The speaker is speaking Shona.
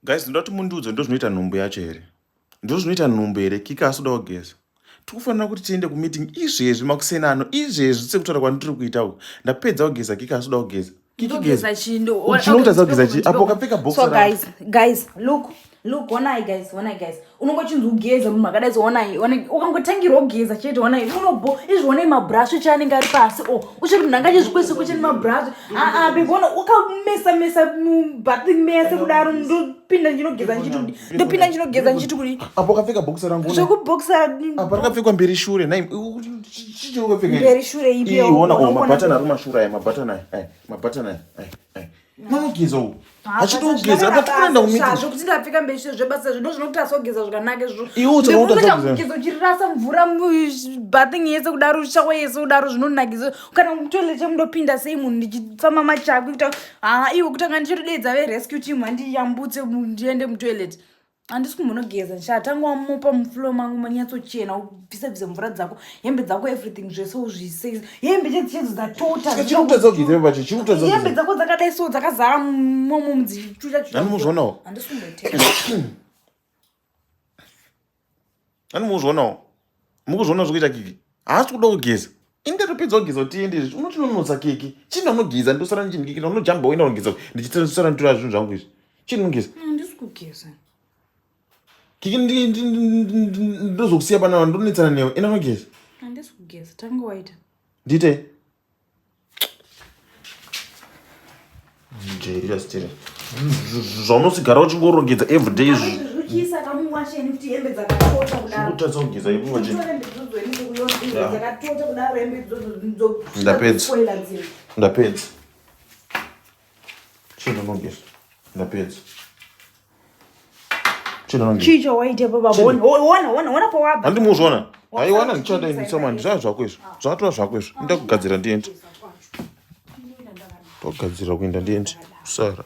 Guys, ndoda kuti mundiudze ndozvinoita nhumbu yacho here? Ndozvinoita nhumbu here? Kika asi uda kugeza. Tikufanira kuti tiende kumeeting izvezvi makuseni ano izvezvi sekutaura kwandiri kuita uku. Ndapedza kugeza Kika asi uda kugeza. Kiki geza. Chinokutadza kugeza chii? Apo ukapfeka box So guys, guys, look. Look, onai guys, onai guys. Unongochinzi ugeze munhu akadai so onai, onai. Ukangotangirwa kugeza chete onai. Unobo izvi onai mabrush che anenge ari pasi. Oh, uchiri munhu anga achizvikwese kwese nemabrush. Ah ah, baby, ona ukamesa mesa mubathing mese kudaro ndopinda ndinogeza ndichiti kudi. Ndopinda ndinogeza ndichiti kudi. Apo ukapfeka box rangu. Zvekuboxer. Apa rakapfekwa mberi shure. Nai chichi ukapfeka. Mberi shure ipi? Ona, oh, mabutton ari mashure aya, mabutton aya. Aya, mabutton aya. Aya, aya. Manogeza uku. Hachidi kugeza apa tikuenda kumeeting. Zvazvo kuti ndapfeka mberi zvebasa izvo ndozvinokuti asogeza zvakanaka izvo. Iwe uchakuta kugeza uchirasa mvura bathing yese kudaro shower yese kudaro zvinonakisa. Kana mutoilet chemundopinda sei munhu ndichifamba machakwi kuta ha iwe kutanga ndichitodeedza ve rescue team handiyambutse ndiende mutoilet. Handisi kumbonogeza nxaa tanga wamopa mufloor mangu manyatsochena ubvisa bvisa mvura dzako hembe dzako everything zvese uzvise hembe chedzi chedzo dzatota Chirikutadza kugeza pacho chirikutadza hembe dzako dzakadai so dzakazara momo mudzichucha chucha. Handimuzvionawo. Handisi kumboiteka. Handimuzvionawo. Mukuzviona zvikuita Kiki. Haasi kuda kugeza. Ini ndatopedza kugeza kuti tiende izvi. Unotinonotsa Kiki. Chii ndinogeza ndosara ndichindigikira unojamba woenda unogeza ndichisara nditora zvinhu zvangu izvi. Chii ndinogeza? Handisi kugeza. Kiki ndozokusiya panapa ndonetsana newe. Enda unogeza. Handisi kugeza. Tanga waita. Ndiite. Jairira stiri. Zvaunosigara uchingorongedza everyday izvi. Uchiisa kamuwasheni kuti hembe dzakatota kudaro. Kutadza kugeza ipo vachi. Dzakatota kudaro hembe idzodzo. Ndapedza. Ndapedza. Chino nogeza. Ndapedza. Chii chawaita baba? Ona ona ona pawabva. Handi muzviona? Haiwana ndichada ini samani ndizvaa zvako izvo. Zvatova zvako izvo. Nda kugadzira ndiende. Ndogadzira kuenda ndiende. Sara.